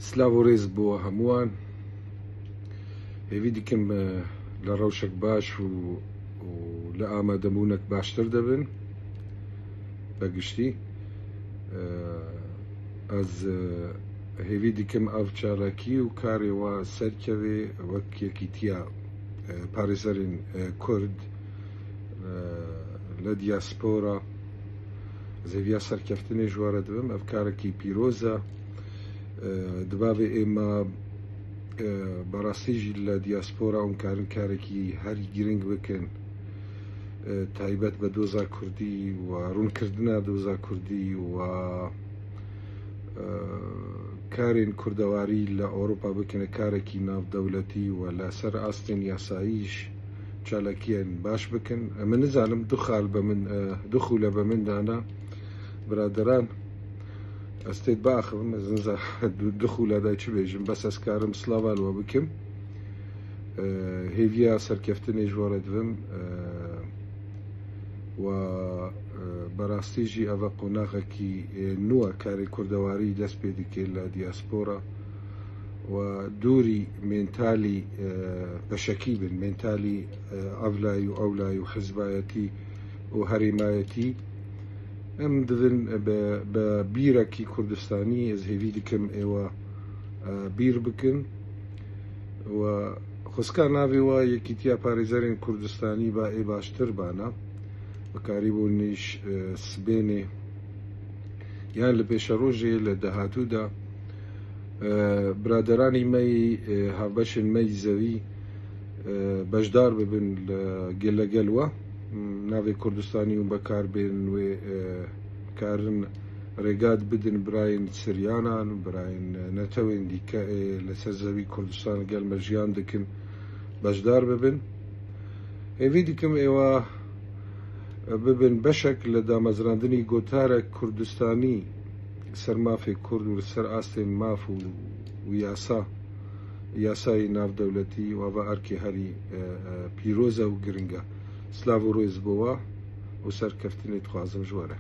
سلاڤ و ڕێز بۆ هەمووان. هێڤی دکم لە ڕەوشەک باش و لە ئامادەبوونەک باشتر دەبن بە گشتی. ئەز هێڤی دکم ئەڤ چالاکی و کارێ وا سەرکەوێ وەک یەکیتیا پارێزەرên کورد لە دیاسپۆرا زێڤیا سەرکەفتنێ ji we re dibim. Ev karekî pîroz e. Dibavê ême بە ڕاستی ژی لە دیاسپۆرا ئەم کارن کارێکی هەری گرنگ بکەن تایبەت بە دۆزا کوردی و ڕوونکردنە دۆزا کوردی و کارێن کوردەواری لە ئەوروپا بکەنە کارێکی ناودەولەتی و لەسەر ئاستێن یاساییش چالاکیان باش بکەن. من نزانم دوو خال بە من دوو خولە بە من دانا برادەران ئەستێت باخم دوو خولە دای چ بێژم بەس ئەسکارم سلاڤال وە بکەم هێڤیا سەرکەفتنێ ji we re dibim و بەڕاستی ژی ئەڤە قۆناغێکی نووە کاری کوردەواری دەست پێ دکێ لە دیاسپۆرا و دووری مێنتالی بەشەکی بن، مێنتالی ئەڤلای و ئەولای و حزبایەتی و هەرێمایەتی ئەم دبن بە بیرەکی کوردستانی. ئەز هێڤی دکەم ئێوە بیر بکن و خۆسکا ناوێ وە یەکیتیا پارێزەرên کوردستانی با ئێ باشتر بانە بەکاری بوونیش سبێنێ یان لە پێشەڕۆژێ لە داهاتوودا برادەرانی مەی هاوبەشن مەی زەوی بەشدار ببن لە گەلەگەلوە ناوێ کوردستانی و بەکاربێن وێ کارن ڕێگات بدن براین سریانان براین نەتەوێن دیکە لەسەر زەوی کوردستان گەل مەژیان دکن بەشدار ببن. هێڤی دکم ئێوە ببن بەشێک لە دامەزراندنی گۆتارە کوردستانی سەر مافێ کورد و سەر ئاستێن ماف و یاسا یاسای ناودەولەتی و ئەڤە ئەرکێ هەری پیرۆزە و گرنگە. سلاڤ و ڕێز بۆوە و سەرکەفتنێ دخوازم ji we re.